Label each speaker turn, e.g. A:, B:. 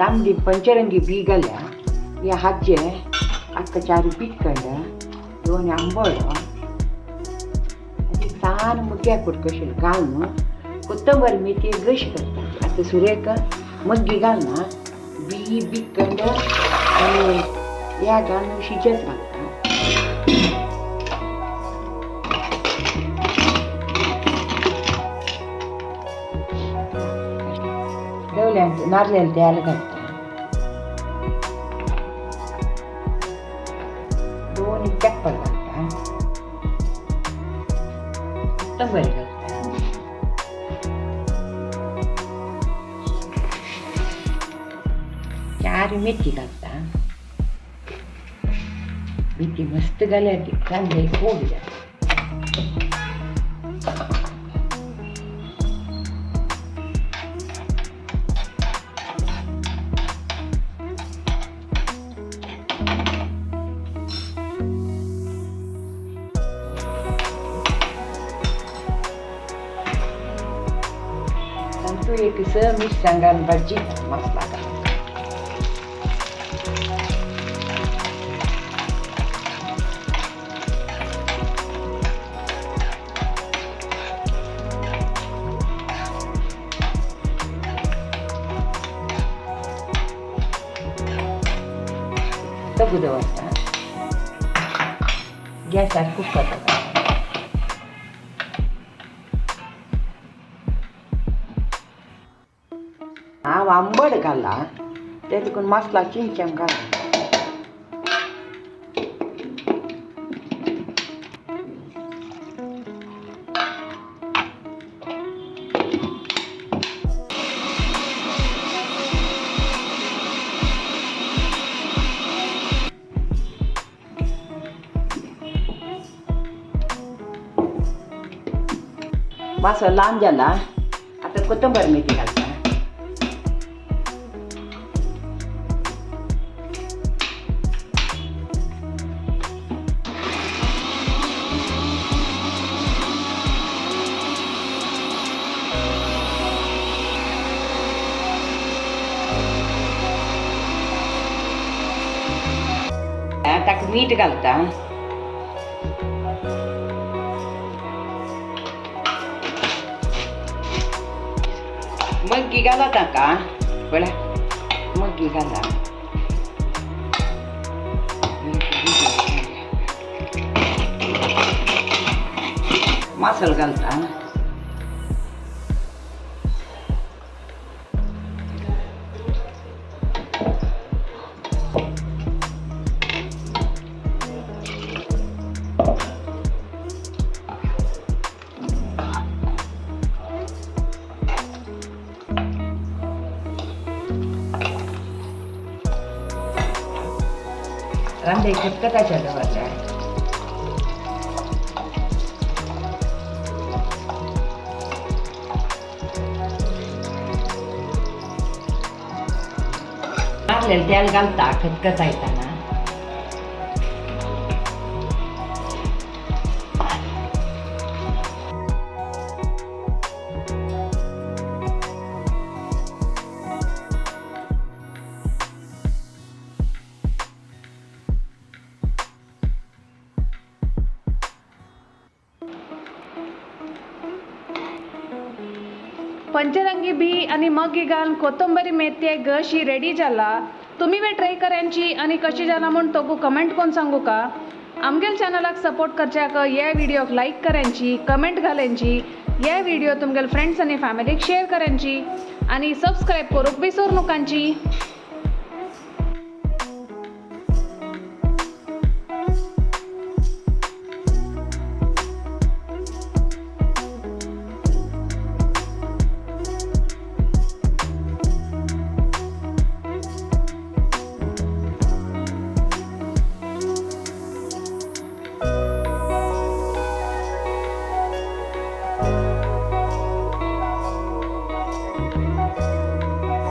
A: तांबडी पंचरंगी बी घाल्या. हे हाजे आक्का चार बिटकंड दोन आंबोळो आनी सान मुग्या कशी घालून कोथंबीर मेथी गश करता. आतां सुरेक मग्गी घालना बी बिटकंड आनी ह्या घालून शिजत घालता. दवल्यांत नारयल तेल घालता. दोन पेपर घालता. कोथंबीर घालता. चार मेथी घालता. मेथी मस्त घाल्यार कांदे गोड जाता. तू एक स मिरसांगान भाजी मसाला घाल. तगू दवरता. गॅसार कुकर दवरता. हांव आंबट घाला ते देखून मसला चिंचम घाला. मातसो लांब जाला. आतां कोथंबीर मेथी घालता. ताका मीठ घालता. मग्गी घाला ताका पळय मग्गी घाला. मासल घालता. रांदे खतखताच्या दवरल्या. नारयल तेल घालता खतखतायतना.
B: पंचरंगी बी आनी मग्गी घालून कोथंबरी मेथये गशी रेडी जाला. तुमी बी ट्राय करांची आनी कशी जाला म्हूण तोगू कमेंट करून सांगू का. आमगेल चॅनलाक सपोर्ट करच्याक हे व्हिडिओक लायक करांची, कमेंट घालांची, हे व्हिडिओ तुमगेल फ्रेंड्स आनी फॅमिलीक शेअर करांची आनी सबस्क्रायब करूंक विसरू नकांची.